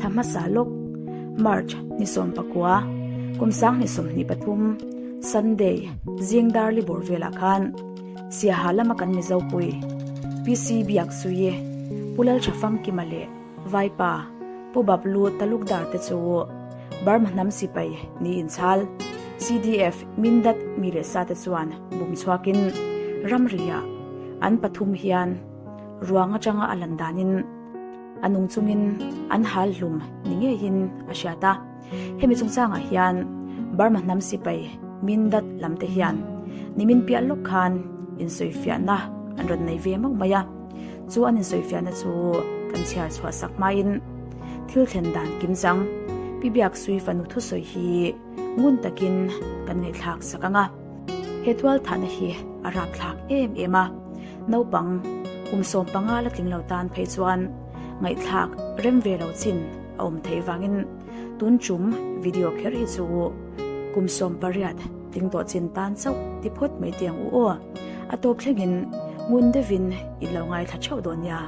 Thla hmasa lawk, March ni 19, kum 2023, Sunday, zing dar libawr velah khan Siaha lama kan Mizo pui PC Biaksuii, Pu Lalthafamkima leh Vaipa, Pu Bablu Talukdar te chu Burma hnam sipai ni inchhal CDF Mindat mi leh sa te chuan bum chhuakin ramriah an pathum hian ruang atanga a lan danin a nung chungin an hal hlum ni ngeiin a hriat a. Hemi chungchangah hian Burma hnam sipai Mindat lam te hian nimin piah lawk khan insawifiahna an rawn nei ve mauh mai a. Chu an insawifiahna chu kan chhiar chhuah sak hmain thil thlen dan kim chang Pi Biaksui fanu thusawi hi ngun takin kan ngaihthlak sak ang a. He tualthahna hi a rapthlak em em a, naupang kum 15 la tling lo tan phei chuan ngaihthlak rem ve lo chin a awm theih vangin tun tum video kher hi chu kum 18 tling tawh chin tan chauh ti phawt mai tiang u aw. A tawp thlengin ngun deuhin in lo ngaithla theuh dawn nia.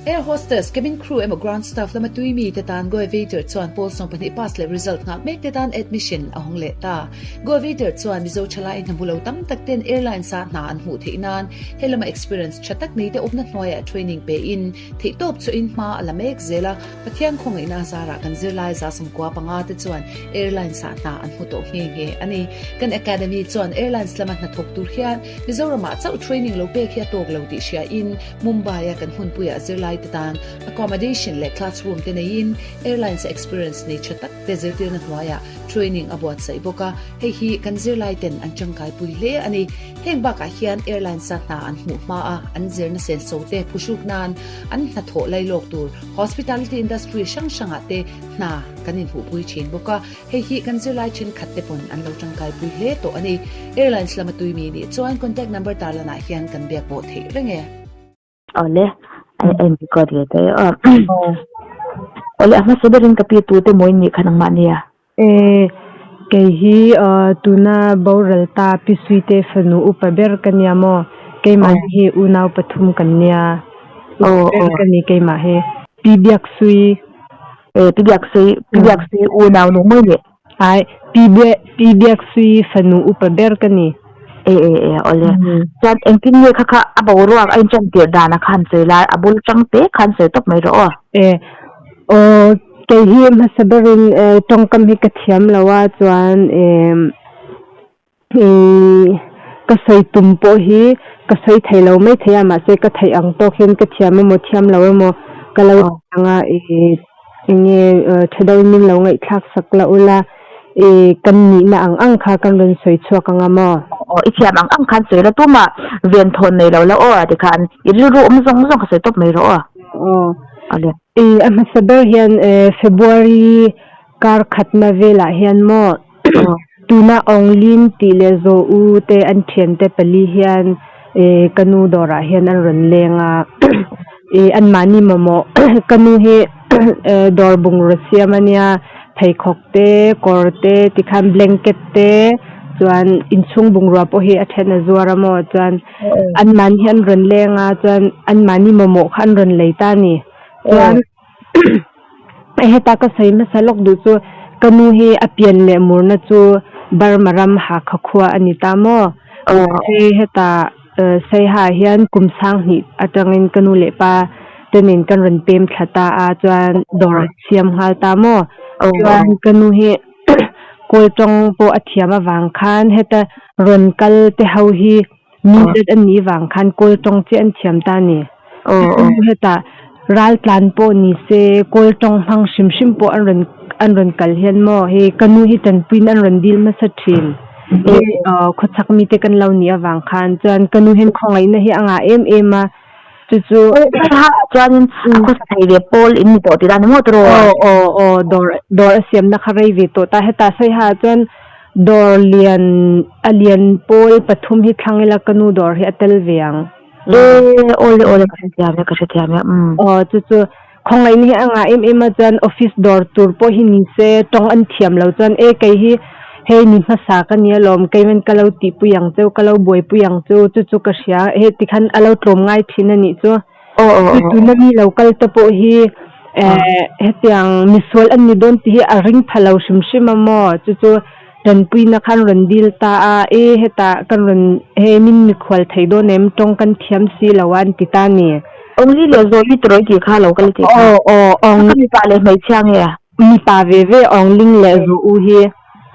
Air hostess, cabin crew emaw ground staff lama tui mi te tan Goevator chuan pawl 12 pass leh result nghak mek te tan admission a hawng leh ta. Goevator chuan Mizo thalai hna hmu lo tam tak ten airlines ah hna an hmuh theih nan he lama experience tha tak nei te awmna hnuaiah training pe in theihtawp chu in hma a la mek zel a, Pathian khawngaihna a zarah kan zirlai 95 te chuan airlines ah hna an hmu tawh nghe nghe a ni. Kan academy chuan airlines lama hnathawk tur hian Mizoramah chauh training lo pek hi a tawk lo tih hria in Mumbai a kan hmunpuiah zirlai te tan accommodation leh classroom te neiin airlines a experience nei tha tak te zirtirna hnuaiah training a buatsaih bawk a, hei hi kan zirlai ten an tangkai pui hle a ni. Heng bakah hian airlines a hna an hmuh hma a an zirna senso te phuhruk nan an hnathawh lailawk tur Hospitality industry hrang hrangah te hna kan inhmuhpui thin bawk a, hei hi kan zirlai thenkhat te pawn an lo tangkaipui hle tawh a ni. Airlines lama tui mi nih chuan contact number tarlanah hian kan biak pawh theih reng e. Awle, a in record ve tawh e aw. Awle, a hmasa berin ka pi tute maw in nih kha nangmah nia? E, kei hi tuna boral ta Pi Suite fanu upa ber ka nia maw? Keimah hi unau pathum kan nia. Upa ber ka ni keimah hi. Pi Biaksui. E, Pi Biaksui, Pi Biaksui unau nu mawi le? Ai, Pi Pi Biaksui fanu upa ber ka ni. E, e, e, awle. Chuan engtin nge kha kha a boruak a inṭan tirh dan a khan sawi lai, a bul ṭang te khan sawi tawp mai rawh aw. E, aw. Kei hi hmasa berin tawngkam hi ka thiam lo a chuan ka sawi tum pawh hi ka sawi thei lo mai thei a mahse ka theih ang tawk hian ka thiam emaw thiam lo emaw ka lo ang a eng nge tha deuhin min lo ngaihthlak sak la ula kan nihna ang ang kha kan rawn sawi chhuak ang a maw. Aw i thiam ang ang khan sawi la tumah venthawn nei lo la aw tikhan i rilru awm zawng zawng kha sawi tawp mai rawh aw. Aw. I a hmasa ber hian February kar khatna velah hian maw tuna Awnglin tih leh Zaw U te an thiante pali hian ka nu dawrah hian an rawn leng a, anmahni mamawh ka nu hi dawr bungraw siam a nia pheikhawk te kawr te tikhan blanket te chuan inchhung bungrua pawh hi a then a zuar a maw chuan anmahni hi an rawn leng a chuan anmahni mamawh kha an rawn lei ta a ni chuan heta ka sawi hmasa lawk duh chu ka nu hi a pian leh murna chu Burma ram Hakha khua a ni ta maw mahse heta Saiha ah hian kum 2000 atangin ka nu leh pa te nen kan rawn pem thla ta a chuan dawr an siam nghal ta maw chuan ka nu hi Kawl tawng pawh a thiam avang khan heta rawn kal te ho hi mi zet an nih vang khan kawl tawng chiah an thiam ta a ni. Heta ral tlan pawh ni se kawl tawng hmang hrim hrim pawh an rawn an rawn kal hian maw hei ka nu hi tanpuiin an rawn dil hmasa thin. Hei khawchhak mite kan lo nih avang khan chuan ka nu hian khawngaihna hi a ngah em em a. Chu chu. Ha chuanin a khawsa thei ve pawl in ni tawh tih dan ni maw tiraw? Aw aw aw dawr dawr a siamna kha rei ve tawh ta heta sawi ha chuan dawr lian a lian pawl pathum hi thlang ila ka nu dawr hi a tel ve ang. E awle awle ka hrethiam e ka hrethiam e umm. Aw chu chu khawngaihna hi a ngah em em a chuan office dawr tur pawh hi ni se tawng an thiam lo chuan e kei hi hei ni hmasa ka nia lawm keiman ka lo tihpui ang cheu ka lo buaipui ang cheu chu chu ka hria heti khan a lo tlawm ngai thin a nih chu. Tuna mi lo kal te pawh hi Hetiang misual an ni dawn tih hi a ring pha lo hrim hrim a maw? Chu chu tanpuina khan rawn dil ta a, e hetah kan rawn hei min mikhual thei dawn em, tawng kan thiam si lo a an ti ta a ni. Awngli leh Zawi tirawi tih kha lo kal i tih kha. Aw aw awng. Ka mipa leh hmeichhia nge? Mipa ve ve Awngling leh Zaw-u hi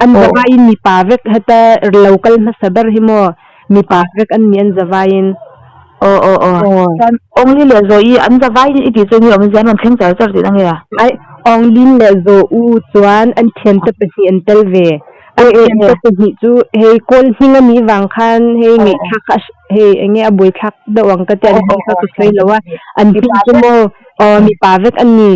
an zavaiin mipa vek heta lo kal hmasa ber hi maw? Mipa vek an ni an zavaiin. Aw aw aw. Chuan Awngli leh Zawi an zavaiin i tih chu ni awmzia an rawn thleng char char tihna nge? Ai, Awnglin leh Zaw-u chuan an thiante pahnih an tel ve. An thiante pahnih chu hei kawl hming a nih vang khan hei ngaihthlak kha hei eng nge a buaithlak deuh ang ka ti an hming kha ka sawi lo a. An hming chu maw aw mipa vek an ni.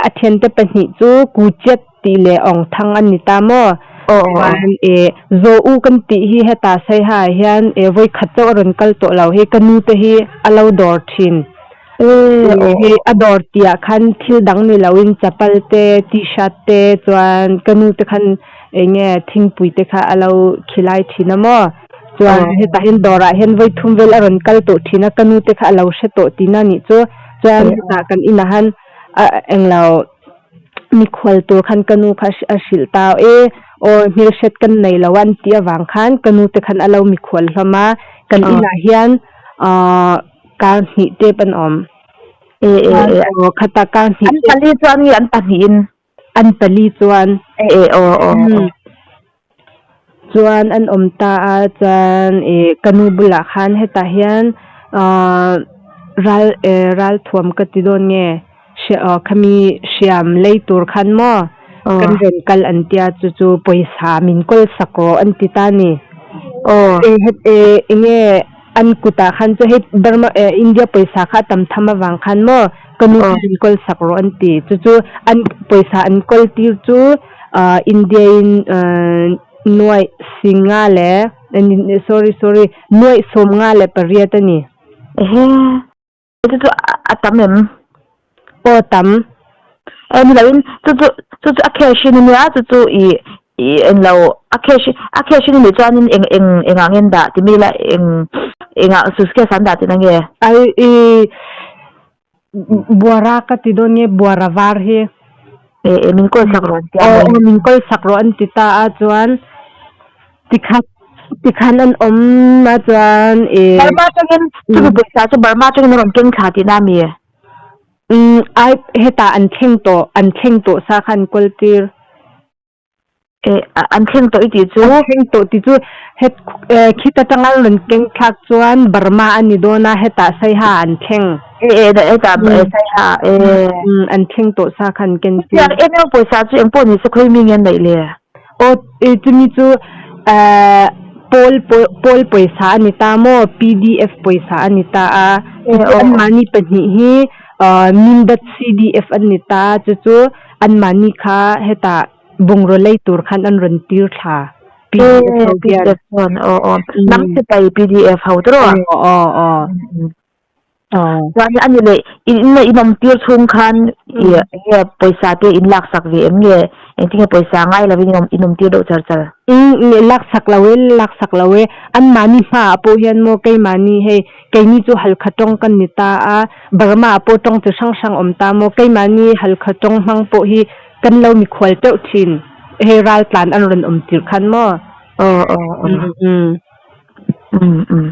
A thiante pahnih chu Kuchiat tih leh Awngthang an ni ta maw? Chuan e Zaw-u kan tih hi heta Saiha ah hian e vawi khat chauh a rawn kal tawh lo. Hei ka nu te hi a lo dawr thin. Hei a dawr tih ah khan thil dang ni loin chapal te, t-shirt te chuan ka nu te khan eng nge thingpui te kha a lo khilai thin a maw? Chuan hetah hian dawrah hian vawi thum vel a rawn kal tawh thin a, ka nu te kha a lo hre tawh tihna a nih chu. Chuan hetah kan inah han englo mikhual tur khan ka nu kha a hrilh ta e aw hmelhriat kan nei lo a an tih avang khan ka nu te khan a lo mikhual hlawm a, kan inah hian ahh kar hnih tep an awm. Aw khata kar hnih An pali chuan nge an pahnihin? An pali chuan. E e aw aw aw. Chuan an awm ta a chuan ih ka nu bulah khan hetah hian ahh ral eh ral thuam ka ti dawn nge aw khami hriam lei tur khan maw kan rawn kal an tia chu chu pawisa min kawl sak rawh an ti ta a ni. Eh eng nge an kutah khan chu hei Burma eh India pawisa kha a tam tham avang khan maw ka nu kha min kawl sak rawh an ti chu chu an pawisa an kawl tir chu. Ahh India in ahh nuaih singa leh sorry sorry nuaih sawmnga leh pariat a ni. Ehe chu chu a tam em? Aw tam. E ni loin chu chu chu chu a cash in ania chu chu ih ih englo a cash a cash in anih chuanin eng eng engah nge an dah ti mai ila eng engah suitcase ah an dah tihna nge? Ai ih Buara ka ti dawn nge buara var hi. E e min kawl sak rawh an ti a. Aw aw min kawl sak rawh an ti ta a chuan tikhan tikhan an awm a chuan e. Burma atangin chumi pawisa chu Burma atangin a rawn keng thla tihna a mi? Umm ai hetah an thleng tawh an thleng tawh sa kha an kawl tir. Eh, an thleng tawh i tih chu? An thleng tawh tih chu het eh khit atanga an rawn keng thlak chuan Burma a ni dawn a, hetah Saiha an thleng. Eh, eh, hetah Saiha, eh. Umm, an thleng tawh sa kha an ken tir. Chutiang em em pawisa chu engpawh ni se khawi mi nge an neih le? Aw, eh chumi chu eh pawl pawl pawisa a ni ta maw, PDF pawisa a ni ta a, chu anmahni pahnih hi Mindat CDF an ni ta a, chu chu Anmahni kha hetah bungraw lei tur khan an rawn tir thla PDF ho hian. PDF chuan aw aw hnam sipai PDF ho te rawh. Aw aw aw. Aw. Chuan a ni leh in in awm tir chhung khan i enge pawisa te in lak sak ve em nge engtin nge pawisa ngai lovin in awm in awm tir deuh char char. Umm lak sak lo e lak sak lo e anmahni hmaah pawh hian maw keimahni hei Keini chu Halkha tawng kan ni ta a, Burma ah pawh tawng chi hrang hrang awm ta maw? Keimahni Halkha tawng hmang pawh hi kan lo mikhual teuh thin, hei ral tlan an rawn awm tirh khan maw? Aw aw aw. Umm umm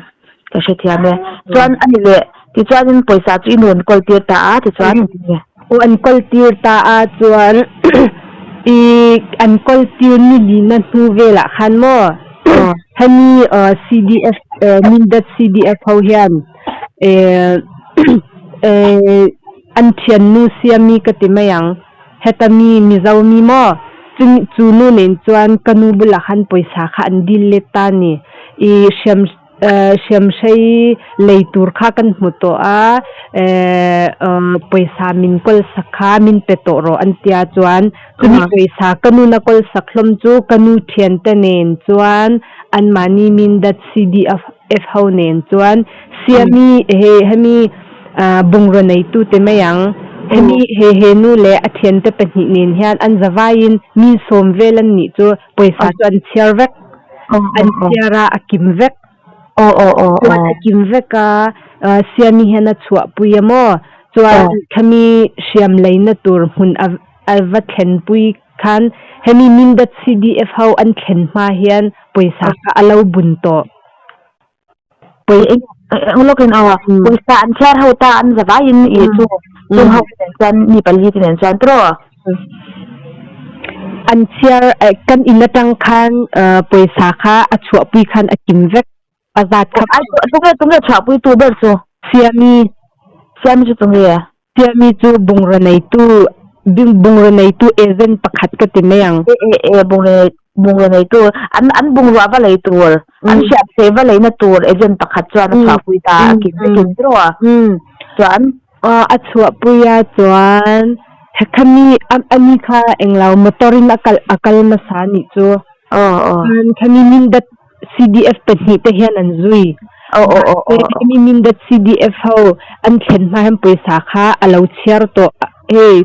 ka hrethiam e. Chuan a ni leh, tichuanin pawisa chu i nu an kawl tir ta a, tichuan engtin nge? Aw an kawl tir ta a, chuan i an kawl tir ni lina hnu velah khan maw? Hemi CDF Mindat CDF ho hian an thiannu siami ka ti mai ang. Heta mi Mizo mi maw? Chumi chu nu nen chuan ka nu bulah khan pawisa kha an dil let ta a ni. I hriam hriamhrei lei tur kha kan hmu tawh a, pawisa min kawl sak kha min pe tawh rawh an tia chuan Chumi pawisa ka nuna kawl sak hlawm chu ka nu thiante nen chuan anmahni Mindat CDF ho nen chuan Siami he hemi bungraw neitute mai ang. Hemi he he nu leh a thiante pahnih nen hian an zavaiin mi sawm vel an nih chu pawisa chu an chhiar vek. An chhiar a, a kim vek. Chuan a kim vek a, Siami hian a chhuahpui a maw? Chuan khami hriam leina tur hmun a a va thlenpui khan hemi Mindat CDF ho an thlen hma hian pawisa kha a lo bun tawh. Pawisa eng lawkin aw pawisa an chhiar ho ta an zavaiin i chu chung ho te nen chuan mi pali te nen chuan tiraw. An chhiar kan in atang khan pawisa kha a chhuahpui khan a kim vek. A zat kha. Ai tunge tunge chhuahpui tu ber chu? Siami. Siami chu tunge? Siami chu bungraw neitu bungraw neitu agent pakhat ka ti mai ang. E e e bungraw bungraw neitu an an bungrua va lei tur an hriat thei va leina tur agent pakhat chuan a chhuahpui ta a kim a kim tiraw a? Chuan A chhuahpui a chuan khami ani kha englo motor in a kal a kal hmasa anih chu. Chuan khami Mindat CDF pahnih te hian an zui. Mahse hemi Mindat CDF ho an thlen hma hian pawisa kha a lo chhiar tawh. Hei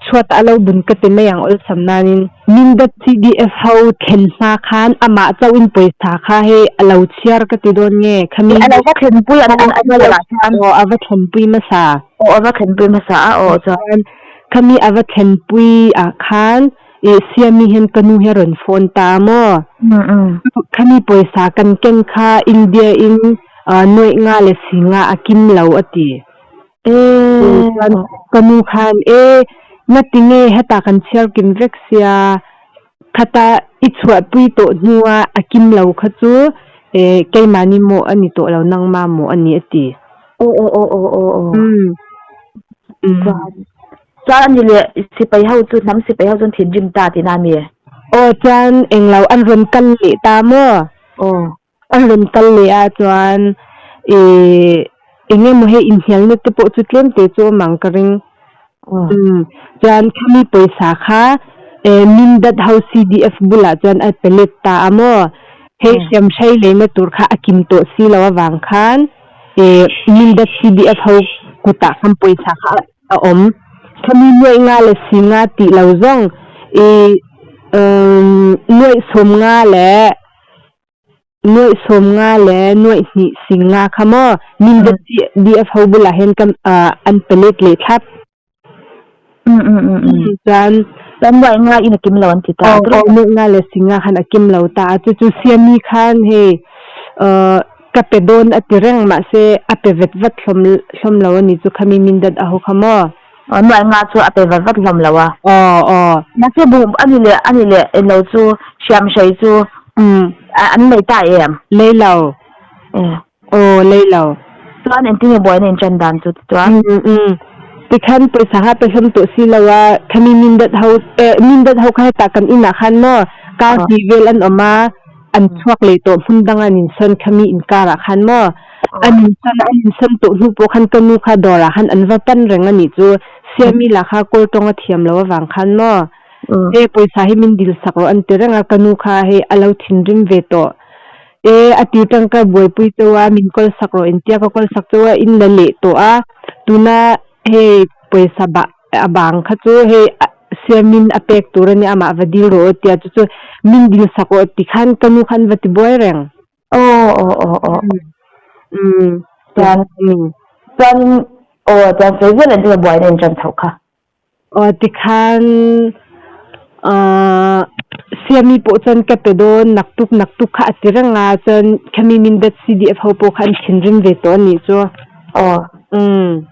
chhuat a lo bun ka ti mai ang awlsam nanin. Mindat CDF ho thlen hma khan amah chauhin pawisa kha hei a lo chhiar ka ti dawn nge khami. A lo va thlenpui an an an bulah khan. Aw a va thlenpui hmasa. Aw a va thlenpui hmasa a aw chuan. Khami a va thlenpui ah khan I Siami hian ka nu hi a rawn phone ta a maw? Khami pawisa kan ken kha India in nuaih nga leh si nga a kim lo a ti. Chuan ka nu khan e ngati nge hetah kan chhiar kim vek sia khata i chhuahpui tawh hnua a kim lo kha chu e keimahni mawh a ni tawh lo nangma mawh a ni a ti. Chuan Chuan ani leh sipai ho chu hnam sipai ho chuan thinrim ta tihna a mi? Aw chuan englo an rawn kal leh ta maw? Aw. An rawn kal leh a chuan ih eng emaw hei inhnialna te pawh chu tlem te chu awm ang ka ring. Aw. Umm chuan khami pawisa kha eh Mindat ho CDF bulah chuan a pe let ta a maw? Hei hriamhrei leina tur kha a kim tawh si lo avang khan ih Mindat CDF ho kutah khan pawisa kha a a awm. Khami nuaih nga le si nga tih lo zawng i nuaih sawm nga le nuaih sawm nga le nuaih hnih sing nga kha maw Mindat CDF ho bulah hian kan an pe let leh thlap. Chuan Chuan nuaih nga in a kim lo an ti ta. Aw aw nuaih nga le sing nga khan a kim lo ta a. Chu chu Siami khan hei Ka pe dawn a ti reng mahse a pe vet vat hlawm hlawm lo a ni chu khami min dat a ho kha maw? Aw nuai nga chu a pe vat vat hlawm lo a. Aw aw. Mahse bu a ni leh a ni leh eng lo chu hriam hrei chu an lei ta em? Lei lo. Aw lei lo. Chuan engtin nge buaina in ṭan dan chu tichuan? Umm umm. Tikhan pawisa kha pe hlawm tawh si lo a, khami min dat ho eh min dat ho kha hetah kan inah khan maw kar hnih vel an awm a, an chhuak leh tawh hmun dang an insawn khami inkar ah khan maw an insawn an insawn tawh hnu pawh khan ka nu kha dawr ah khan an va pan reng a nih chu Siami lah kha kawl tawng a thiam lo avang khan maw he pawisa hi min dil sak rawh an ti reng a ka nu kha hei a lo thinrim ve tawh e a ti tangka buaipui chauh a min kawl sak rawh intia ka kawl sak chauh a in la leh tawh a tuna hei pawisa bah A bang kha chu hei siamin a pek tur a nia amah va dil rawh aw tia chu chu min dil sak aw ti khan ka nu khan va ti buai reng. Aw aw aw aw. Umm Chuan chuan aw chuan sawi zel an tia buaina in ṭan chhoh kha. Aw tikhan ahh siami pawh chuan ka pe dawn naktuk naktuk kha a ti reng a chuan khami min dat CDF ho pawh kha an thinrim ve tawh a nih chu. Aw. Umm.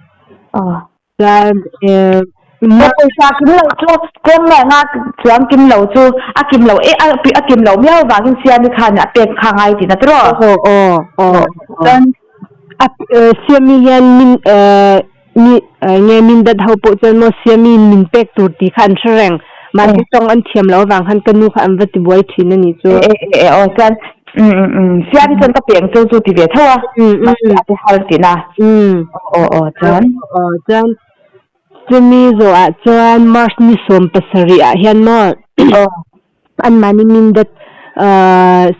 Aw. Chuan eh Pawisa kim lo chu tlem leh nga chuan kim lo chu a kim lo e a kim lo miau vangin Siami khan a pek kha ngai tihna tiraw? Aw aw aw Chuan a Siami hian min eh mi nge min dat ho pawh chuan maw Siami min pek tur tih kha an hre reng mahse tawng an thiam loh avang khan ka nu kha an va ti buai thin a nih chu. E e e aw chuan um um um Siami chuan ka peng chu chu ti ve tho a mahse a ti har tihna. Aw aw chuan. Aw chuan chumi zawh ah chuan March ni 17 ah hian maw anmahni Mindat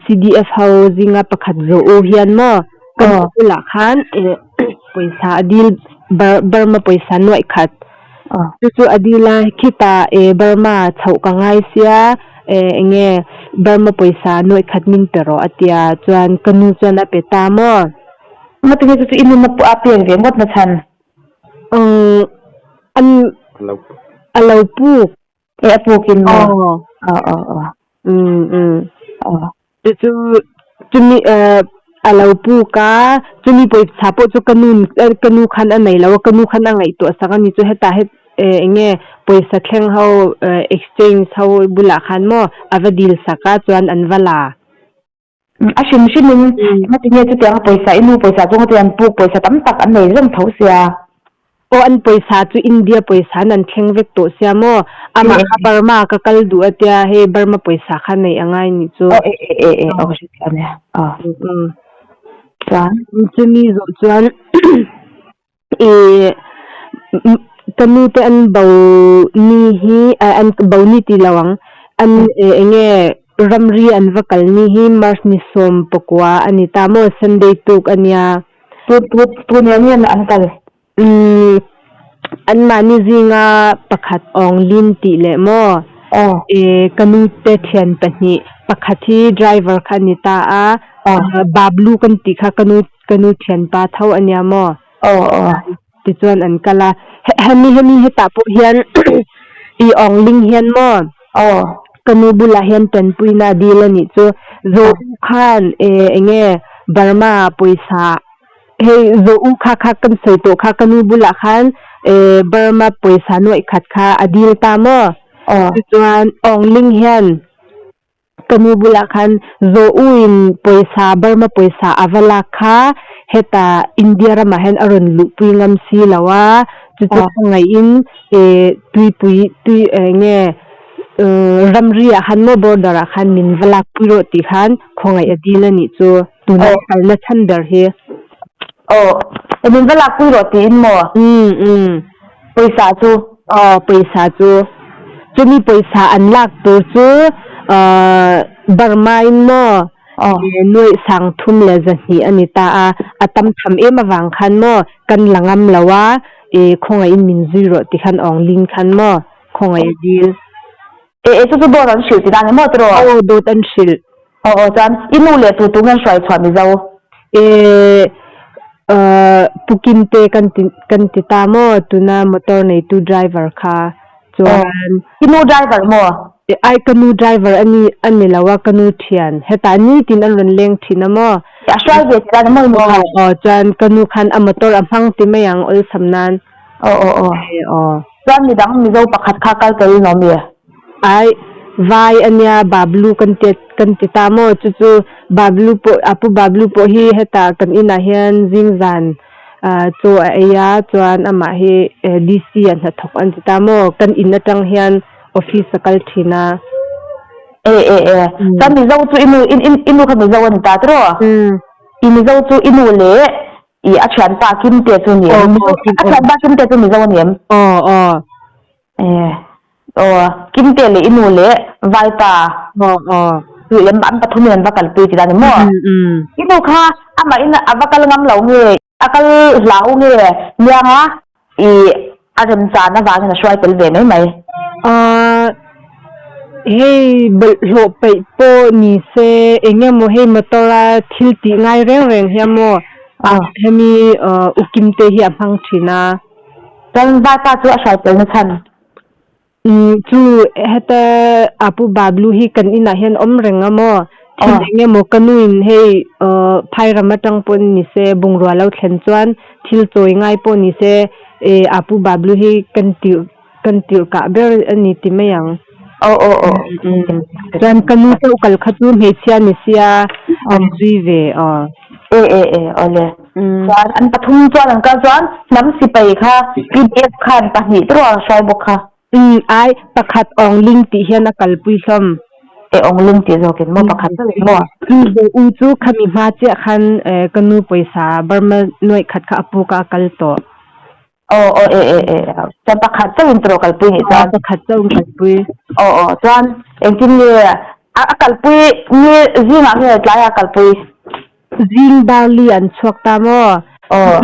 CDF ho zinga pakhat zawh u hian maw kan bulah khan pawisa a dil Burma pawisa nuaih khat chu chu a dil a khitah Burma chhoh ka ngai sia eng nge Burma pawisa nuaih khat min pe rawh a tia chuan ka nu chuan a pe ta maw. Ngatinge chu chu i nunna pawh a pek ve ngawt na chhan? An a lo puk. E a pukin maw? Aw. Aw aw aw. Um um. Aw. Chu chu chumi a lo puk a, chumi pawisa pawh chu ka nu ka nu khan a nei lo a, ka nu khan a ngaihtuah sak a ni chu hetah het eng nge pawisa thleng ho exchange ho bulah khan maw a va dil sak a chuan an va la. A hrim hrimin engati nge chutianga pawisa i nu pawisa chunga te an puk pawisa tam tak an nei reng tho sia. Aw an pawisa chu India pawisa an an thleng vek tawh sia maw? Amah kha Burma ka kal duh a tia hei Burma pawisa kha neih a ngai nih chu. Aw e e e e aw ka hrethiam e aw. Chuan? Chumi zawh chuan Ih ka nu te an bo ni hi an bo ni tih lo ang an eng nge ramri an va kal ni hi March ni 19 a ni ta maw Sunday tuk a nia. Tu tu tu nen nge an kal? Umm anmahni zinga pakhat awng lin tih leh maw ih ka nu te thian pahnih pakhat hi driver kha a ni ta a Bablu kan tih kha ka nu ka nu thianpa tho a nia maw? Aw aw. Tichuan an kal a, hemi hemi hetah pawh hian i awngling hian maw? Aw. Ka nu bulah hian tanpuina a dil a nih chu. Zawh u khan e eng nge Burma pawisa hei zawh u kha kha kan sawi tawh kha ka nu bulah khan e Burma pawisa nuaih khat kha a dil ta maw? Aw. Tichuan awngling hian Ka nu bulah khan Zawh-uin pawisa, Burma pawisa a va lak kha hetah India ramah hian a rawn luhpui ngam si lo a, chu chu khawngaihin tuipui tui eng nge ramri ah khan maw border ah khan min va lakpui rawh tih khan khawngaih a dil a nih chu tuna kalna chhan ber hi. Aw, min va lakpui rawh tiin maw? Umm umm. Pawisa chu? Aw, pawisa chu. Chumi pawisa an lak tur chu Burma in maw nuaih 3200 a ni ta a, a tam tham em avang khan maw kan la ngam lo a, khawngaihin min zui rawh ti khan awng ling khan maw khawngaih a dil. E e chu chu dawt an hrilh ti dan emaw tiraw? Aw dawt an hrilh. Aw aw chuan i nu leh tu tu nge an hruai chhuah Mizo? E Pu Kimte kan ti kan ti ta maw tuna motor neitu driver kha chuan. I nu driver maw? E ai ka nu driver a ni a ni lo a ka nu thian hetah nitin an rawn leng thin a maw? A hruai ve ti dan emaw i nu khan? Aw aw chuan ka nu khan a motor a hmang ti mai ang awlsam nan. Aw aw aw. E aw. Chuan midang Mizo pakhat kha kal tel in awm i? Ai, vai a nia Bablu kan ti kan ti ta maw? Chu chu Bablu pawh a pu Bablu pawh hi hetah kan inah hian zing zan chaw a ei a, chuan amah hi DC ah hnathawk an ti ta maw? Kan in atang hian office a kal thin a. E e e, chuan Mizo chu i nu i nu kha Mizo a ni ta tiraw? I Mizo chu i nu leh I a thianpa Kimte chu ni em? A thianpa Kimte chu Mizo a ni em? Aw aw. E aw Kimte leh i nu leh Vaipa Aw aw. Chu lem an pathumin an va kalpui ti dan ni maw? I nu kha amahin a va kal ngam lo nge a kal hlau nge nianga i a remchan avangin a hruai tel ve mai mai. Aaa hei bawlhhlawh peih pawh ni se eng emaw hei motor a thil tih ngai reng reng hian maw hemi ukim te hi a hmang thin a. Chuan vaipa chu a hruai tel na chhan. Umm chu heta Apu Bablu hi kan inah hian awm reng a maw thil eng emaw ka nuin hei phairam atang pawh ni se bungrua lo thlen chuan thil chawi ngai pawh ni se Apu Bablu hi kan tirh Kan tirh kah ber a ni ti mai ang. Aw aw aw. Chuan ka nu chauh kal kha chu hmeichhia ni sia an zui ve aw. E e e awle. Chuan an pathum chuan an kal chuan hnam sipai kha PDF khan pahnih te ruang hruai bawk kha. Umm ai pakhat awngling tih hian a kalpui hlawm. E awngling tih zawkin maw pakhat chauhin maw. U chu khami hma chiah khan ka nu pawisa Burma nuaih khat kha a puk a a kal tawh. Aw aw e e e chuan pakhat chauh in tawh kalpui nih chuan. Aw pakhat chauh in kalpui. Aw aw chuan engtin nge a kalpui ni zingah nge tlaiah a kalpui? Zing barli an chhuak ta maw? Aw.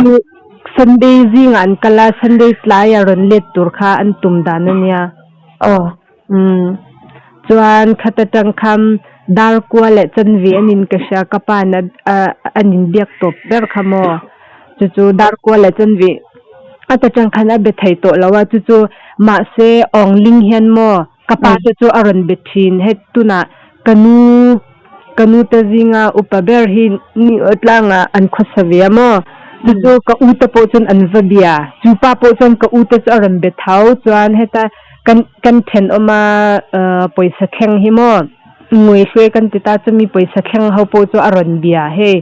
Sunday zingah an kal a Sunday tlaiah rawn let tur kha an tum dan a nia. Aw. Umm chuan khat atang kham dar kua leh chanve an in ka hria ka pa in a an in biak tawp ber kha maw? Chu chu dar kua leh chanve. A ta tang khan a be thei tawh lo a, chu chu mahse Aung Ling hian maw ka pa te chu a rawn be thin. Hei tunah ka nu ka nu te zinga upa ber hi ni aw tlangah an khawsa ve a maw? Chu chu ka u te pawh chuan an va bia. Chu pa pawh chuan ka u te chu a rawn be tho chuan heta kan kan thenawm a pawisa thleng hi maw ngawi hluai kan ti ta chumi pawisa thleng ho pawh chu a rawn bia hei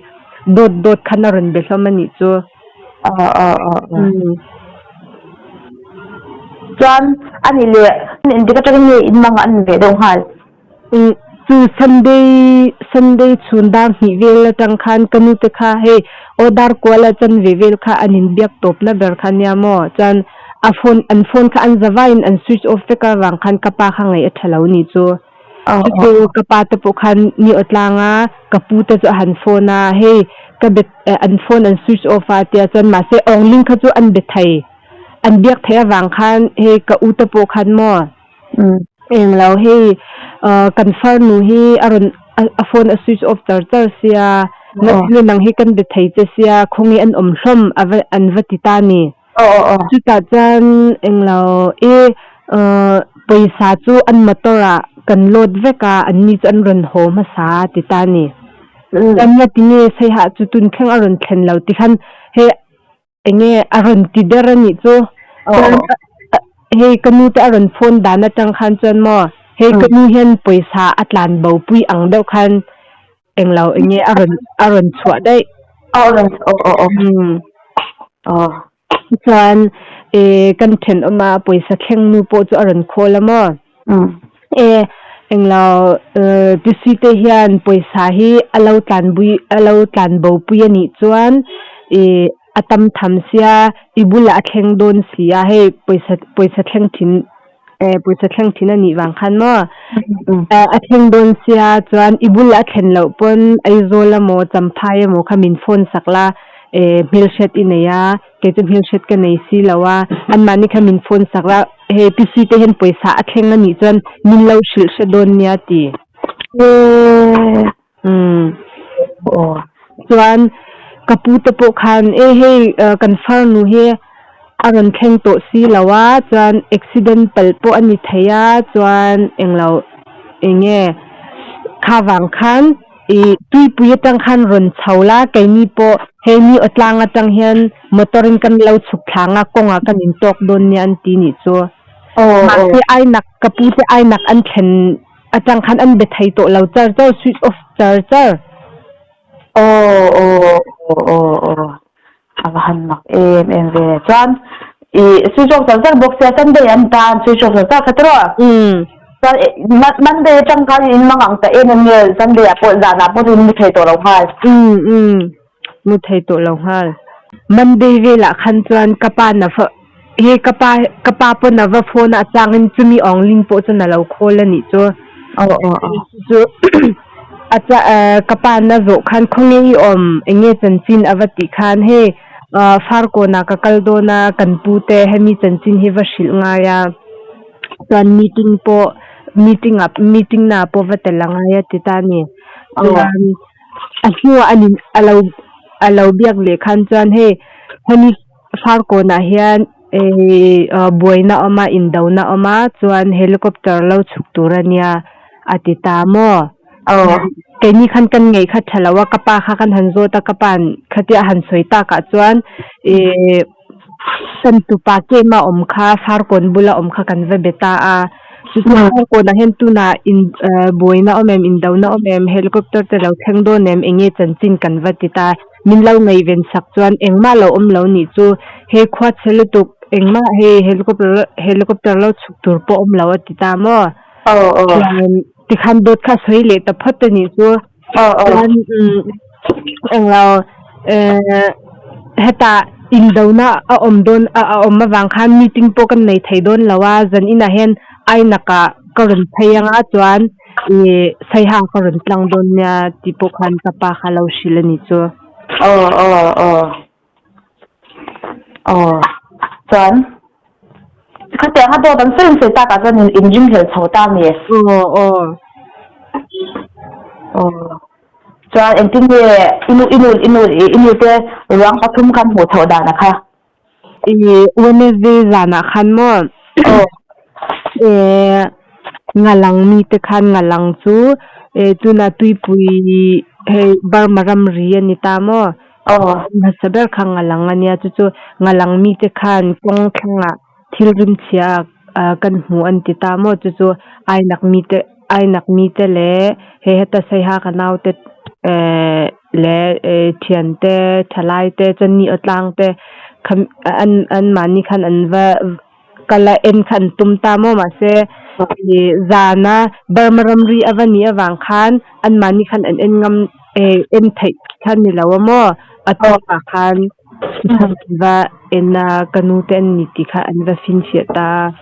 dawt dawt khan a rawn be hlawm a nih chu. Chuan a nih leh engtik atangin nge in mangah an ve deuh nghal? Chu Sunday Sunday chhun dar hnih vel atang khan ka nu te kha hei aw dar kual a chan ve vel kha an inbiak tawpna ber kha nia maw chuan a phone an phone kha an zavaiin an switch off vek avang khan ka pa kha ngaih a tha lo ni chu. Chu ka pa te pawh khan ni aw tlang a ka pu te chu a han phone a hei ka be an phone an switch off a tia chuan mahse awng ling kha chu an be thei an biak theih avang khan hei ka u te pawh khan maw Englo hei kan farnu hi a rawn a phone a switch off char char sia ngatinge nang hi kan be thei che sia khawnge an awm hlawm a va an va ti ta ni. Chutah chuan englo i pawisa chu an motor ah kan load vek a an ni chu an rawn haw hmasa a ti ta ni. Chuan ngatinge Saiha chu tun thleng a rawn thlen lo ti khan hei Enge a rawn ti der a nih chu. Chuan hei ka nu te a rawn phone dan atang khan chuan maw hei ka nu hian pawisa a tlan bo pui ang deuh khan englo enge a rawn a rawn chhuah daih. Chuan kan thenawm a pawisa thleng nu pawh chu a rawn call a maw. E englo Tisui te hian pawisa hi a lo tlan bui a lo tlan bo pui a nih chuan ih a tam tham sia i bulah a thleng dawn si a hei pawisa pawisa thleng thin eh pawisa thleng thin a nih vang khan maw a thleng dawn sia chuan i bulah a thlen loh pawn Aizawl emaw Champhai emaw kha min phone sak la eh hmelhriat i nei a. Kei chu hmelhriat ka nei si lo a, anmahni kha min phone sak la, hei PC te hian pawisa a thleng a nih chuan min lo hrilh hre dawn nia ti. Umm. Chuan ka pu te pawh khan e hei kan farnu hi a rawn thleng tawh si lo a, chuan accident palh pawh a ni thei a, chuan englo eng nge kha vang khan I tuipui atang khan rawn chho la, keini pawh hei ni aw tlang atang hian motor in kan lo chhuk thlang a, kawngah kan in tawk dawn nia an ti nih chu. Mahse ainak ka pu te ainak an thlen atang khan an be thei tawh lo char char, switch off char char. Aw aw aw aw aw. A va han mak em em ve. Chuan i switch off char char bawk sia Sunday an ta an switch off char char kha tiraw? Umm. Chuan Monday atang khan in mang ang ta em em nge Sunday ah pawh zanah pawh chuan in mu thei tawh lo nghal. Umm umm mu thei tawh lo nghal. Monday velah khan chuan ka pa na va he ka pa ka pa pawn a va phone a changin chumi awng ling pawh chuan a lo call a nih chu. Aw aw aw. Chu A cha ka pa na zawh khan khawnge i awm enge chanchin a va tih khan hei Farkawnah ka kal dawn a kan pu te hemi chanchin hi va hrilh ngai a chuan meeting pawh meeting ah meeting na ah pawh va tel a ngai a ti ta a ni chuan a hnuah a nin a lo a lo biak leh khan chuan hei hemi Farkawnah hian buaina a awm a indona a awm a chuan helicopter lo chhuk tur a nia a ti ta maw? Keini khan kan ngaih kha tha lo a ka pa kha kan han zawt a ka pa'n khatia a han sawi takah chuan ihh kan tupa kem a awm kha Farkawn bula awm kha kan va be ta a chutia Farkawnah hian tunah in buaina a awm em indona a awm em helicopter te lo thleng dawn em eng nge chanchin kan va ti ta. Min lo ngaihven sak chuan engmah lo awm lo nih chu hei khua chhe lutuk engmah hei helicopter helicopter lo chhuk tur pawh awm lo a ti ta maw? Chuan tikhan dawt kha a sawi leh ta phawt a nih chu. Chuan englo hetah indona a awm dawn a awm avang khan meeting pawh kan nei thei dawn lo a zan inah hian ainakah ka rawn phei anga chuan Ih, Saiha ka rawn tlang dawn nia tih pawh khan ka pa kha lo hrilh a nih chu. Aw, aw, aw. Aw, chuan khatiang a dawt an sawi an sawi takah chuan in inringhlel chho ta a ni. Aw, aw. Aw, chuan engtin nge i nu, i nu, i nu, i nu te ruang pathum khan hmuh chhoh dan a kha? I Wednesday zanah khan maw eh ngalang mite khan ngalang chu eh tunah tuipui hei Burma ramri a ni ta maw hmasa ber kha ngalang a nia chu chu ngalang mite khan kawng thlangah thil rimchhia ah kan hmu an ti ta maw chu chu ainak mite ainak mite leh he heta saiha ka naute eh leh eh thiante thalai te chuan ni aw tlang te kha an an mahni khan an va kal a en kha an tum ta maw mahse ih zana Burma ramri a va nih avang khan an mahni khan an en ngam eh en theih kha ni lo a maw a tawpah khan an va en a ka nu te an ni tih kha an va finfiah ta a.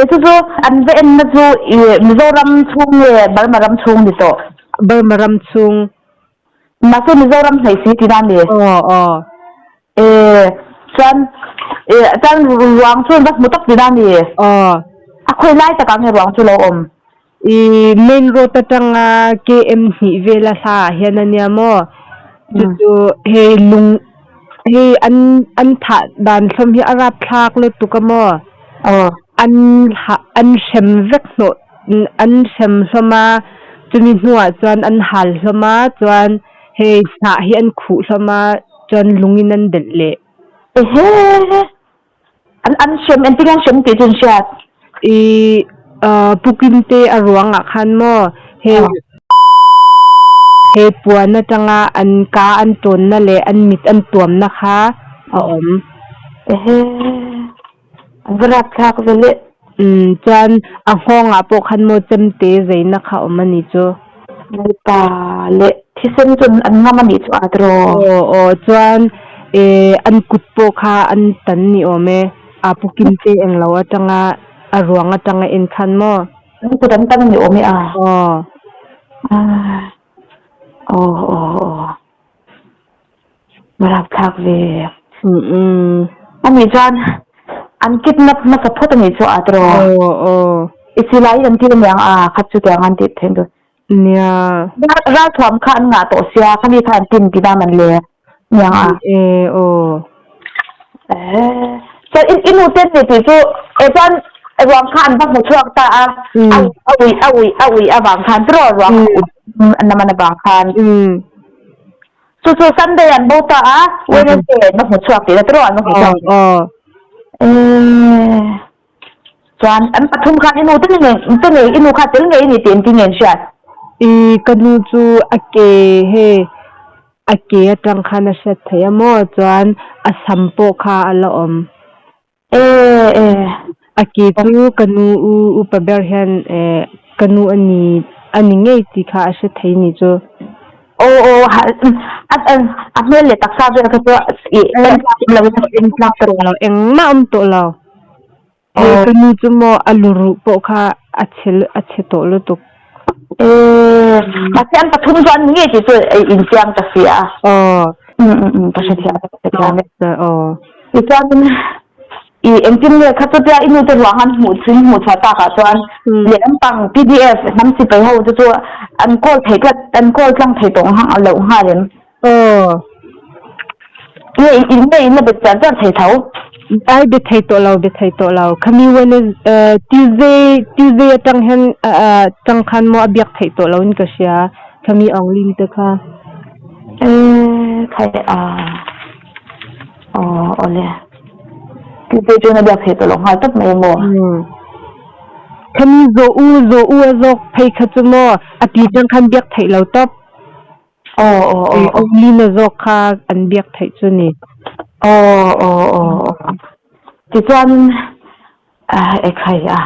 E chu chu an va en na chu ih Mizoram chhung nge Burma ram chhung ni tawh? Burma ram chhung. Mahse Mizoram hnaih si tihna a ni. Aw aw. E chuan e chuan ruang chu an va hmu tak tihna a ni. Aw. A khawi lai takah nge ruang chu lo awm? I main road atanga KM hnih vela hla ah hian a nia maw? Chu chu hei lung hei an an thah dan hlawm hi a rapthlak lutuk a maw? An an hrem vek hnawh an hrem hlawm a, chumi hnuah chuan an hal hlawm a, chuan hei hnah hi an khuh hlawm a, chuan lungin an delh leh. Ehe. An an hrem engtin an hrem tih chu an hriat. I pukin te a ruang ah khan maw hei hei puan atanga an ka an tawnna leh an mit an tuamna kha a awm. Ehe an va rapthlak ve le. Umm chuan a nghawng ah pawh khan maw chemte zeina kha awm a ni chu. Mipa leh thisen chu an ngam a nih chu a tiraw? Aw aw chuan eh an kut pawh kha an tan ni awm e, a pu kim te eng lo atanga a ruang atanga en khan maw? An kut an tan a ni awm e a. Aw. Aw aw aw. Rapthlak ve. Umm. Ani chuan an kidnap hmasa phawt a nih chu a tiraw? Aw aw. I silai an tir aniang a khat chu tiang an tih theih tur. Nia. Ralthuam kha an ngah tawh sia khami kha an tin ti dan an le niang a. E aw. Eh. Chuan i i nu ten ni tih chu e chuan ruang kha an va hmu chhuak ta a. A ui a ui a ui avang khan tiraw ruang an naman avang khan. Chu chu Sunday an bo ta a, Wednesday an va hmu chhuak tih na tiraw an va hmu chhuak. Aw. Eh. Chuan an pathum khan i nu te ngei te ngei i nu kha tel ngei ni tih engtin nge an hriat? I ka nu chu a ke hei a ke atang khan a hriat theih a maw chuan a sam pawh kha a la awm. Eh eh. A ke chu ka nu u upa ber hian eh ka nu a ni a ni ngei tih kha a hre thei ni chu. Aw aw a hmel leh taksa vel kha chu i en tlak awm lo in en tlak tawh lo engmah awm tawh lo. Hei ka nu chu maw a luruh pawh kha a chhe a chhe tawh lutuk. Eh mahse an pathum chu an ni ngei tih chu inchiang ta si a. Aw. Um um um ka hrethiam ka hrethiam e. Aw. Tichuanin i engtin nge kha chutia i nute ruang an hmuh chin hmuh chhuah takah chuan lehlam pang pdf hnam sipai ho te chu an call thei tlat an call tlang thei tawh loh nghal em. Aw. Nge i nge in la bet char char thei tho. Ai be thei tawh lo be thei tawh lo khami Wednesday Tuesday Tuesday atang hian tang khan maw a biak theih tawh lo in ka hria khami Aung te kha. Eh khai a. Aw awle. Tuesday chuan a biak theih tawh lo nghal tawp mai maw? Umm. Khami zawh u zawh u a zawk phei kha chu maw a ti tang khan biak theih lo tawp. Aw aw aw aw. Lina zawk kha an biak theih chu ni. Aw aw aw aw. Tichuan ekhai a.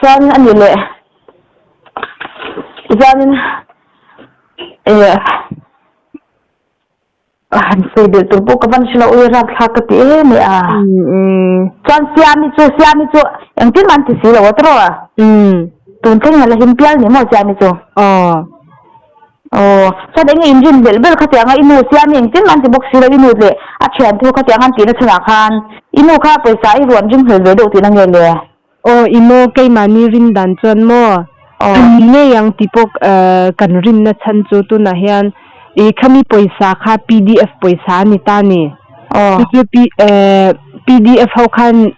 Chuan a ni leh. Tichuanin eh han sawi belh tur pawh ka van hre lo ui rapthlak ka ti em e a. Chuan Siami chu Siami chu engtin mah an ti si lo a tiraw? Tun thleng a la him pial ni maw Siami chu? Aw. Aw, chuan enge in rin belh belh khatianga i nu Siami engtin mah an ti bawk si lo i nu leh a thian thu khatianga an tihna chhanah khan i nu kha pawisa i ruan ring hlel ve deuh tihna nge le? Aw, i maw keimahni rin dan chuan maw a ni ngei ang tih pawh kan rinna chhan chu tunah hian i khami pawisa kha pdf pawisa a ni ta ni. Chu chu P PDF ho khan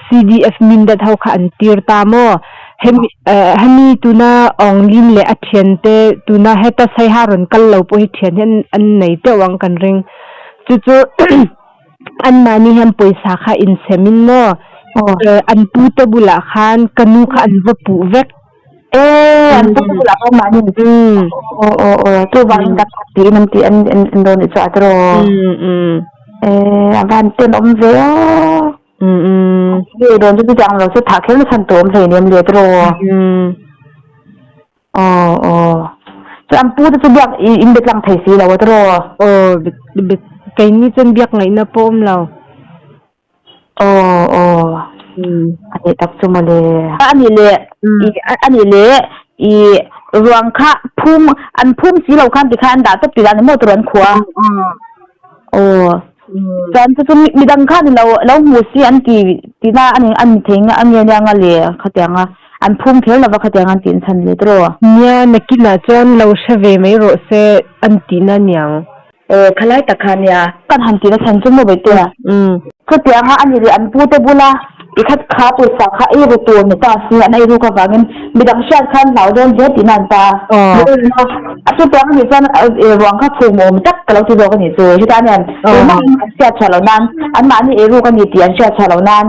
CDF Mindat ho kha an tir ta maw? Hemi hemi tuna Awnglin leh a thiante tuna heta Saiha rawn kal lo pawh hi thian hi an nei teuh ang kan ring. Chu chu anmahni hian pawisa kha insem in maw an pute bulah khan ka nu kha an va puh vek. Ee an pute bulah khan mahni aw aw aw chuvangin ka that tiin an ti an an rawn i chhuah tiraw. Ee a van tenawm ve aw. Nge dawn chu chutiang lo chu thah kher na chhan tur awm hlei nem le tiraw. Aw aw chu an pute chu biak i in be tlang thei si lo a tiraw. Aw be keini chuan biak ngaihna pawh awm lo. Aw aw a nih tak chu mawle. A nih leh i a nih leh i ruang kha phum an phum si lo khan tikhan an dah tawp tih dan emaw tur an khuh a. Aw chuan chu chu midang khan ilo lo hmu si an ti tihna a ni a ni thei a nge nia nga le khatiang a an phum kher lova khatiang an tih chhan leh tawh. Nia nakinah chuan lo hre ve mai rawh se an tihna niang. Aw, khalai tak kha nia. Kan han tihna chhan chu maw Bawitea? Chutianga a ni leh an pute bula i khat kha pawisa kha ei ru tur ni ta si, an ei ruk avangin midang hriat khan hlau dawn hle tihna an ta a. A chutiang a nih chuan ruang kha phum awm tak ka lo ti zawk a nih chu. Heta anian tumah an hriat chhuah loh nan, anmahni ei ruk a ni tih an hriat chhuah loh nan,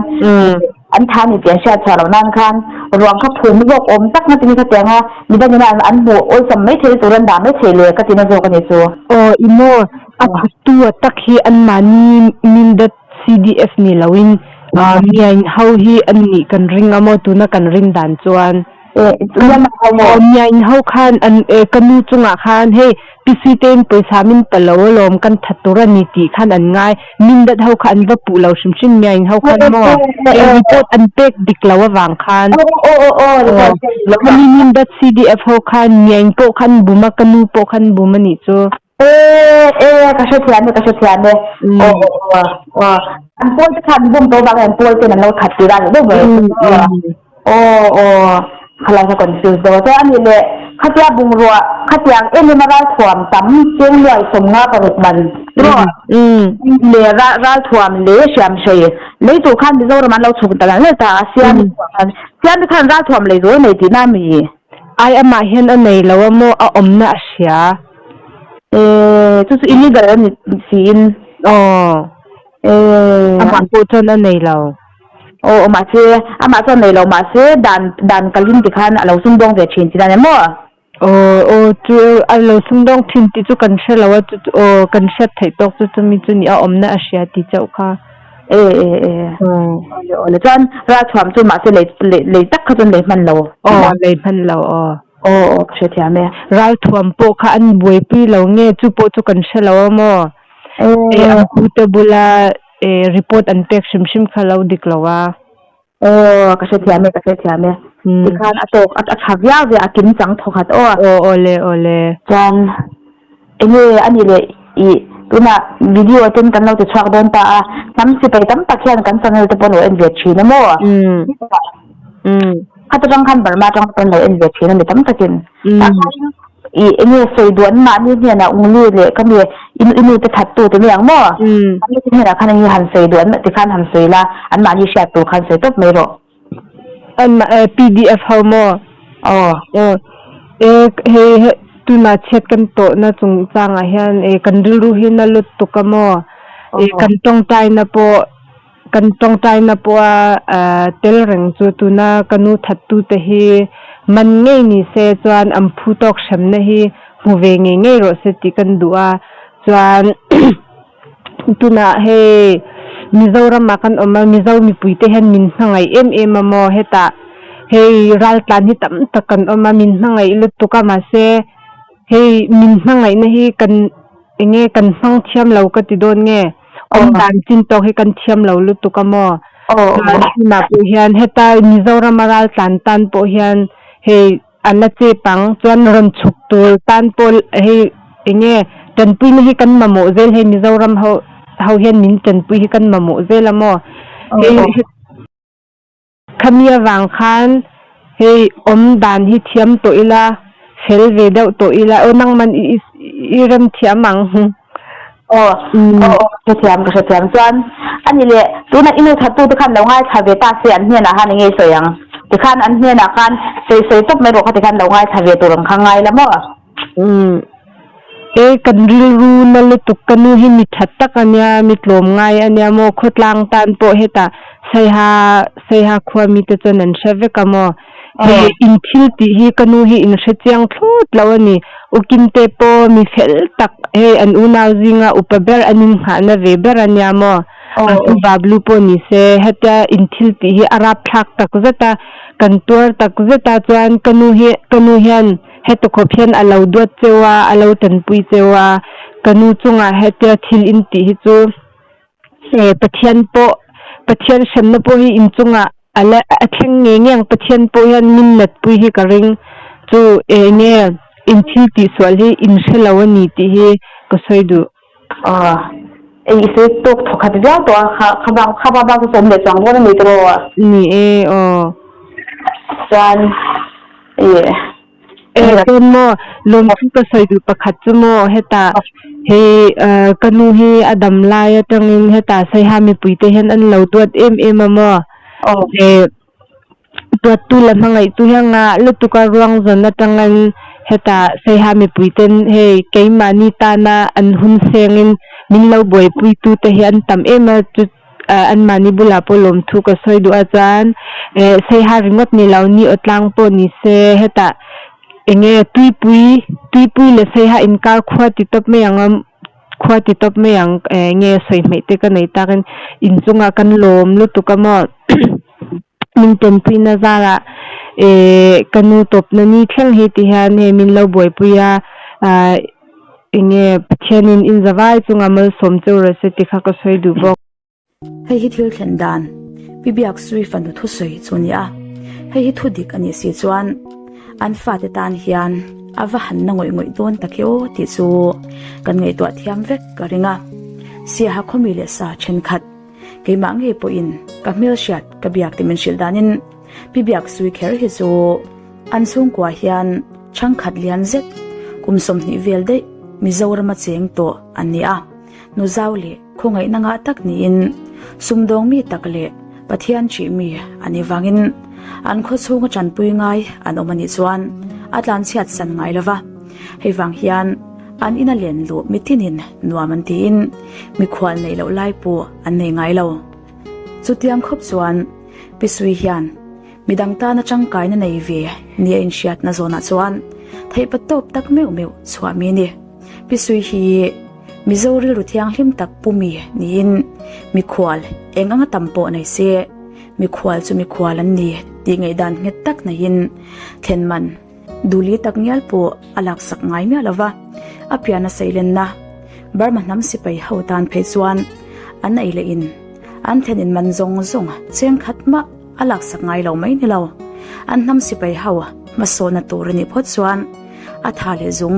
An tha ni tih an hriat chhuah loh nan khan ruang kha phum zawk awm tak na timi khatiang a midangin a an hmuh awlsam mai thei tur an dah mai thei le ka tina zawk a ni chu. Aw i maw a thuttu a tak hi anmahni Mindat CDF ni loin Miain ho hi an nih kan ring a maw tuna kan rin dan chuan. Aw Miain ho khan an ka nu chungah khan hei Pisuite in pawisa min pa lo alawm kan that tur a ni tih khan an ngai. Mindat ho kha an va puh lo hrim hrim mai a in ho khan maw eh report an pek dik lo avang khan. Khami Mindat CDF ho khan miain pawh khan bum a ka nu pawh khan bum a nih chu. E e ka hrethiam e ka hrethiam e aw aw aw an pawl te khan bum tawh vang an pawl ten an lo that tir a ni deuh mai Aw aw khalai ka confuse deuh a chuan ani leh khatia bungrua khatiang em em a ralthuam tam chengluai 56 man tiraw leh ralthuam leh hriamhrei lei tur khan Mizoram an lo chhuk ta nalh nalh ta a siami khan siami khan ralthuam lei zawi nei tihna a mi? Ai amah hian a nei lo a maw a awmna a hria. Ee chu chu illegal a ni siin. Aw amah pawh chuan a nei lo. Aw mahse amah chuan nei lo mahse dan dan kalin tikhan a lo sumdawng ve thin tih dan em maw? Aw aw chu a lo sumdawng thin tih chu kan hre lo a chu chu aw kan hriat theih tawk chu chumi chu ni a awmna a hria tih chauh kha. E e e awle awle chuan ralthuam chu mahse lei lei lei tak kha chuan lei hman lo. Aw lei hman lo aw. Aw aw ka hrethiam e. Ralthuam pawh kha an buaipui lo nge chu pawh chu kan hre lo a maw? E an pute bula E report an pek hrim hrim kha lo dik lo a. Aw ka hrethiam e ka hrethiam e. Tikhan a tawk a tha viau ve a kim chang thawkhat aw. Aw awle awle. Chuan enge a nih leh i tunah video ten kan lo ti chhuak dawn ta a hnam sipai tam tak hian kan channel te pawh an lo en ve thin a maw. Khat atang khan Burma atang pawh an lo en ve thin a mi tam takin. Tah khan i enge sawi duh an mahni hnenah Ungli leh ka mi i nu te that tu te mai ang maw? An nu te hnenah khan enge han sawi duh an ti khan han sawi la, an mahni hriat tur khan sawi tawp mai rawh. An mah PDF ho maw? Aw. Aw. E hei he tunah chhiat kan tawhna chungchangah hian e kan rilru hi na lut tuk a maw? E kan tawngtaina pawh Kan tawngtaina pawha tel reng chu tuna ka nu thattute hi man ngei ni se chuan an phu tawk hremna hi hmu ve ngei ngei rawh se tih kan duh a, chuan tunah hei Mizoramah kan awm a, Mizo mipuite hian min hmangaih em em a maw hetah hei raltlan hi tam tak kan awm a, min hmangaih lutuk a mahse hei min hmangaihna hi kan enge kan hmang thiam lo ka ti dawn nge. Awm dan chin tawk hi kan thiam lo lutuk a maw? Chuan tunah pawh hian heta Mizoram a raltlan tan pawh hian hei a la chep ang, chuan rawn chhuk tur tan pawh hei eng nge tanpuina hi kan mamawh zel hei Mizoram ho ho hian min tanpui hi kan mamawh zel a maw? Hei Khami avang khan hei awm dan hi thiam tawh ila, fel ve deuh tawh ila, aw nangman i i rem thiam ang. Aw, aw, aw, ka hrethiam, ka hrethiam. Chuan, ani leh, tunah i nu thattute khan lo ngaithla ve ta se an hnenah khan enge i sawi ang? Tikhan an hnenah khan sawi sawi tawp mai rawh kha tikhan lo ngaithla ve tur ang kha ngai la maw? Umm, e kan rilru na lutuk ka nu hi mi that tak a nia, mi tlawm ngai a nia maw, khawtlang tan pawh hetah Saiha Saiha khua mite chuan an hre vek a maw? Hei in thil tih hi ka nu hi in hre chiang thlawt lo a ni. U Kimte pawh mi fel tak hei an unau zinga upa ber an inngahna ve ber a nia maw? U Bablu pawh ni se hetia in thil tih hi a rapthlak tak zet a, kan tuar tak zet a chuan ka nu hi ka nu hian heti khawp hian a lo duat cheu a, a lo tanpui cheu a, ka nu chungah hetia thil in tih hi chu Eh Pathian pawh Pathian hremna pawh hi inchungah a la a thleng ngei ngei ang Pathian pawh hian min natpui hi ka ring chu eng nge in thil tihsual hi in hre lo a ni tih hi ka sawi duh. Aw ei i sawi tawk thawkhat viau tawh a kha kha bak kha bak bak chu sawm leh chuang dawn a ni tawh a. Ni e aw. Chuan ih. Eh chuan maw lawmthu ka sawi duh pakhat chu maw hetah hei ka nu hi a dam lai atangin hetah Saiha mipui te hian an lo duat em em a maw eh duattu la hmangaihtu hian ngah lutuk a ruang zawn atangin hetah Saiha mipui ten hei keimahni tana an hun sengin min lo buaipui tu te hi an tam em a chu Anmahni bulah pawh lawmthu ka sawi duh a chuan eh Saiha ringawt ni lo ni aw tlang pawh ni se hetah eng nge tuipui tuipui leh Saiha inkar khua ti tawp mai ang a khua ti tawp mai ang eh nge sawi hmeih te ka nei takin inchungah kan lawm lutuk a maw min tanpuina zarah eh ka nu tawpna ni thleng hi ti hian hei min lo buaipui a ah Eng nge Pathianin in zavai chunga malsawm cheu rawh se ti kha ka sawi duh bawk. Hei hi thil thlen dan, Pi Biaksui fanu thusawi chu a ni a, hei hi thu dik a nih si chuan an fate tan hian a va han na ngawih ngawih dawn tak e aw tih chu kan ngaihtuah thiam vek ka ring a. Siaha khawmi leh sa thenkhat keimah ngei pawhin ka hmelhriat ka biak ti min hrilh danin Pi Biaksui kher hi chu An chhungkua hian chhangkhat lian zet kum 20 vel daih Mizorama cheng tawh an ni a, nu zau leh khawngaihna ngah tak niin sumdawng mi tak leh Pathian ṭih mi a nih vangin an khaw chhunga ṭanpui ngai an awm a nih chuan a tlanchhiat san ngai lo va. Hei vang hian an ina len luh mitinin nuam an tiin mikhual neih loh lai pawh an nei ngai lo. Chutiang khawp chuan Pi Sui hian Midang tana tangkaina nei ve nia inhriatna zawnah chuan theihpa tawp tak meuh meuh chhuah mi a ni. Pi Sui hi Mizo rilru thianghlim tak pu mi niin mikhual eng anga tam pawh nei se, mikhual chu mikhual an ni tih ngaihdan nghet tak neiin thlen man Duli tak ngial pawh a laksak ngai miah lo va, a pian a seilenna Burma hnam sipai ho tan phei chuan an ei leh in an thlen in man zawng zawng cheng khat mah a laksak ngai lo mai ni lo. An hnam sipai ho hmasawhna tur a nih phawt chuan a tha leh zung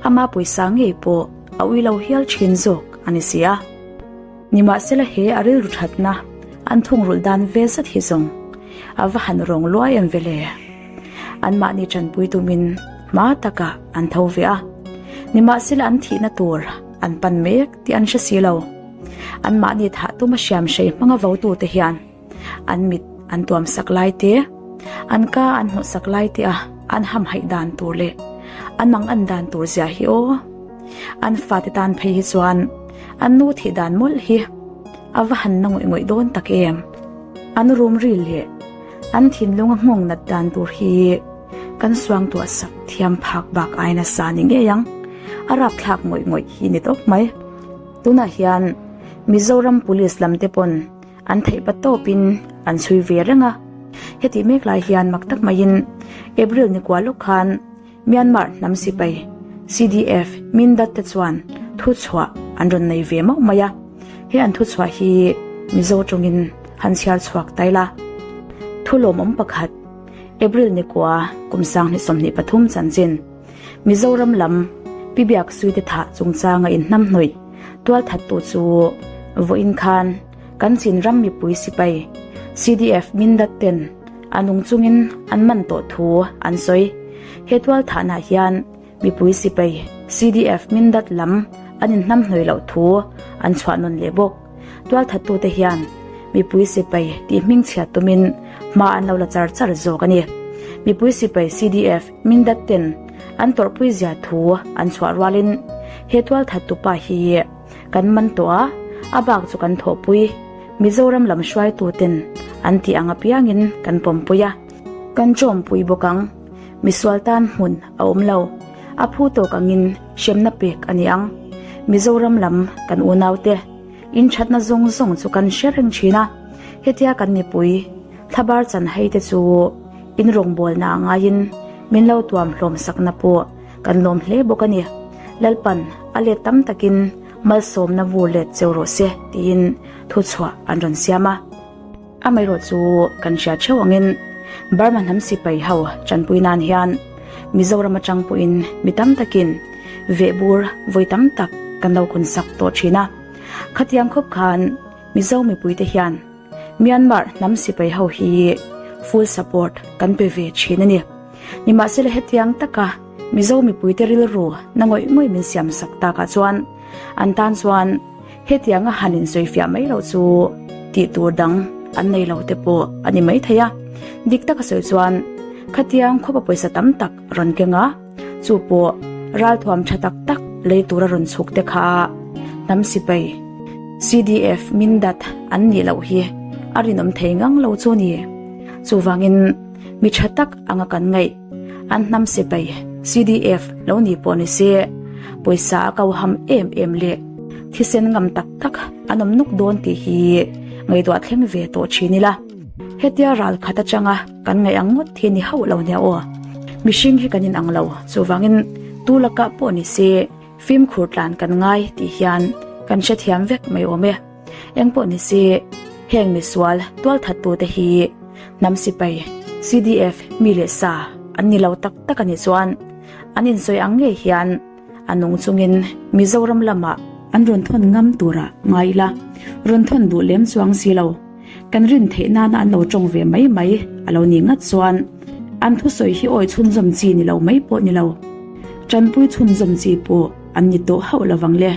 ama pawisa ngei pawh a ui lo hial thin zawk a ni si a. Nimahsela he a rilru thatna an thungrulh dan ve zet hi zawng a va han rawng luai em ve le. Anmahni tanpui tumin hma takah an tho ve a, nimahsela an thihna tur an pan mek tih an hre si lo. Anmahni thah tuma hriamhrei hmanga votute hian an mit an tuam sak lai te, an ka an hnawh sak lai te a an hamhaih dan tur leh an mang an dan tur zia hi aw. An fate tan phei hi chuan an nu thih dan mawlh hi a va han na ngawih ngawih dawn tak em. An rum ril leh An thinlung a nghawng nat dan tur hi kan suangtuah sak thiam phak bak ai nasa ni ngei ang. A rapthlak ngawih ngawih hi ni tawp mai. Tunah hian Mizoram Police lam te pawn an theih pa tawpin an chhui ve reng a. Heti mek lai hian mak tak maiin April ni kua lawk khan Myanmar hnam sipai, CDF, Mindat te chuan thuchhuah an rawn nei ve mauh mai a. He an thuchhuah hi Mizo tawngin han chhiar chhuak ta ila. Thu lawmawm pakhat, April ni kua kum 2023 chanchin, Mizoram lam Pi Biak Suite thah chungchanga inhnamhnawih tualthattu chu vawiin khan kan chin ram mipui sipai, CDF, Mindat ten A nung chungin an man tawh thu an sawi. He tualthahnah hian mipui sipai, CDF, Mindat lam an inhnamhnawih loh thu an chhuah nawn leh bawk. Tualthattute hian mipui sipai tih hmingchhiat tumin hma an lo la char char zawk a ni. Mipui sipai CDF Mindat ten an tawrhpui zia thu an chhuah rualin he tualthattu pa hi kan man tawh a, a bak chu kan thawhpui. Mizoram lam hruaitu ten an tih ang apiangin kan pawmpui a, kan tawmpui bawk ang. Misual tan hmun a awm lo. A phu tawk angin hremna pek a ni ang. Mizoram lam kan unaute inthatna zawng zawng chu kan hre reng thin a, hetia kan mipui thlabar chan hei te chu in rawngbawlna a ngaiin min lo tuam hlawm sakna pawh kan lawm hle bawk a ni. Lalpan a let tam takin malsawmna vur let cheu rawh se tiin thuchhuah an rawn siam a. Amaherawh chu kan hria theuh angin Burma hnam sipai ho tanpui nan hian Mizoram atang pawhin mi tam takin vehbur vawi tam tak kan lo kun sak tawh thin a. Khatiang khawp khan Mizo mipuite hian Myanmar hnam sipai ho hi full support kan pe ve thin a ni. Nimahsela hetiang taka Mizo mipuite rilru na ngawih ngawih min siam sak takah chuan an tan chuan Hetianga han insawifiah mai loh chu tih tur dang an nei lo te pawh a ni maithei a. Dik taka sawi chuan khatiang khawpa pawisa tam tak rawn keng a, chu pawh ralthuam tha tak tak lei tura rawn chhuk te kha hnam sipai CDF Mindat an nih loh hi a rinawm thei ngang lo chu a ni. Chuvangin mi tha tak anga kan ngaih an hnam sipai CDF lo ni pawh ni se pawisa a ko ham em em leh thisen ngam tak tak an awm nuk dawn tih hi ngaihtuah thleng ve tawh thin ila. Hetia ral khat atanga kan ngaih ang ngawt hi ni hauh lo nia aw. Mihring hi kan inang lo, chuvangin tu lakah pawh ni se fimkhur tlan kan ngai tih hian kan hrethiam vek mai awm e. Engpawh ni se heng misual tualthattute hi hnam sipai CDF mi leh sa an ni lo tak tak a nih chuan an insawi ang ngei hian a nung chungin Mizoram lamah an rawn thawn ngam turah ngai ila, rawn thawn duh lem chuang si lo. Kan rin theih nana an lo tawng ve mai mai a lo nih ngat chuan an thusawi hi awi chhunzawm chi ni lo mai pawh ni lo, tanpui chhunzawm chi pawh an ni tawh hauh lovang le.